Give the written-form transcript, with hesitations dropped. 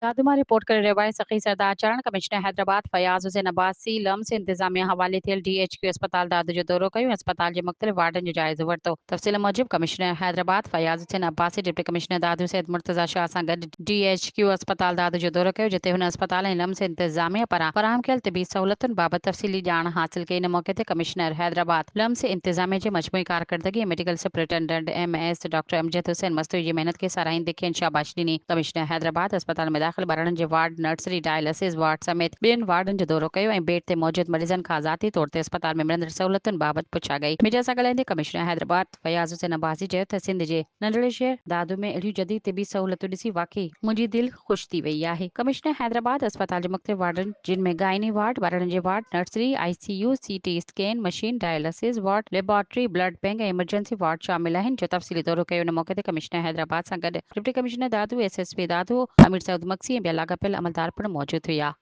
دادو مان رپورٽ ڪري رهيو آهي سخي سردار چارڻ ڪمشنر حيدرآباد فياض حسين عباسي لمس انتظاميا حوالي ٿيل ڊي ايڇ ڪيو اسپتال دادو جو دورو ڪيو ۽ اسپتال جي مختلف وارڊن جو جائزو ورتو. تفصيل موجب commissioner Hyderabad Fayaz Hussain Abbasi deputy commissioner Dadu Syed Murtaza Shah سان گڏ ڊي ايڇ ڪيو اسپتال دادو جو دورو ڪيو جتي هن اسپتال ۽ لمس انتظاميا پاران فراهم ڪيل طبي سهولتن بابت تفصيلي ڄاڻ حاصل ڪئي ان موقعي تي ڪمشنر حيدرآباد لمس انتظاميا جي مجموعي ڪارڪردگي ۽ medical superintendent, M S, doctor Amjad Hussain Mastoi جي محنت کي ساراهيندي کين شاباش ڏني. ڪمشنر حيدرآباد اسپتال ۾ داخل ٻارڙن جي وارڊ، نرسري، ڊائلسز وارڊ سميت ٻين وارڊن جو دورو ڪيو ۽ بيڊ تي موجود مريضن کان ذاتي طور تي اسپتال ۾ ملندڙ سهولتن بابت پڇا ڪئي. ميڊيا سان ڳالهائيندي ڪمشنر حيدرآباد فياض حسين عباسي چيو ته سنڌ جي ننڍڙي شهر دادو ۾ اهڙيون جديد طبي سهولتون ڏسي واقعي منهنجي دل خوش ٿي وئي آهي. ڪمشنر حيدرآباد اسپتال جي مختلف وارڊن جن ۾ گائني وارڊ، ٻارڙن جي ward, nursery, I C U, C T scan machine, dialysis ward, laboratory, blood bank ۽ emergency ward شامل آهن جو تفصيلي دورو ڪيو. ان موقعي تي ڪمشنر حيدرآباد سان گڏ deputy commissioner Dadu, S S P Dadu, Amir Saud Magsi ۽ ٻيا لاڳاپيل عملدار پڻ موجود هيا.